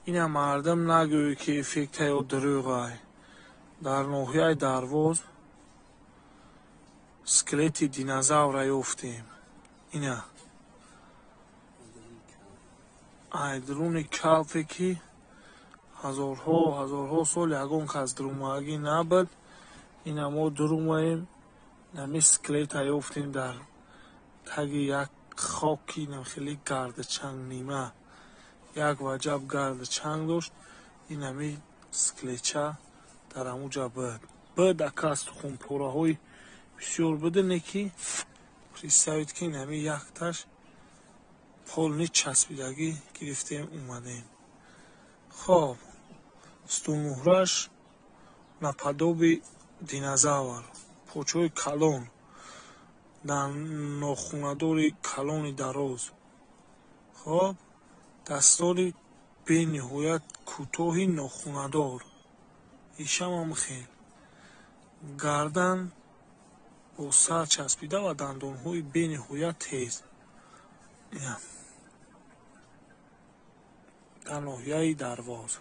Ина мардум нагӯй, ки эффекта ё дурӯғай. Дар ноҳияи Дарвоз скелети динозавра ёфтем. Ина ай дуруни калфе, ки ҳазорҳо ҳазорҳо сол ягон кас дурумагӣ набуд, ина мо дурумаем, нами скелета ёфтем дар таги як хоки хеле гардачанг, нима як ваҷаб гардачанг дошт. Инами скелетча дар ҳамуҷа буд. Ака, устухонпораҳои бисёр буда, не ки представить ки инами якташ полный часпидагӣ гирифтем, омадем. Хоб, стунмуҳраш наподоби динозавр, почҳои калон, нохунадори калони дароз, хоб, дастони бениҳоят кӯтоҳи нохунадор, ишамам хел, гардан бо сар часпида ва дандонҳои бениҳоят тез. Дар ноҳияи Дарвоз.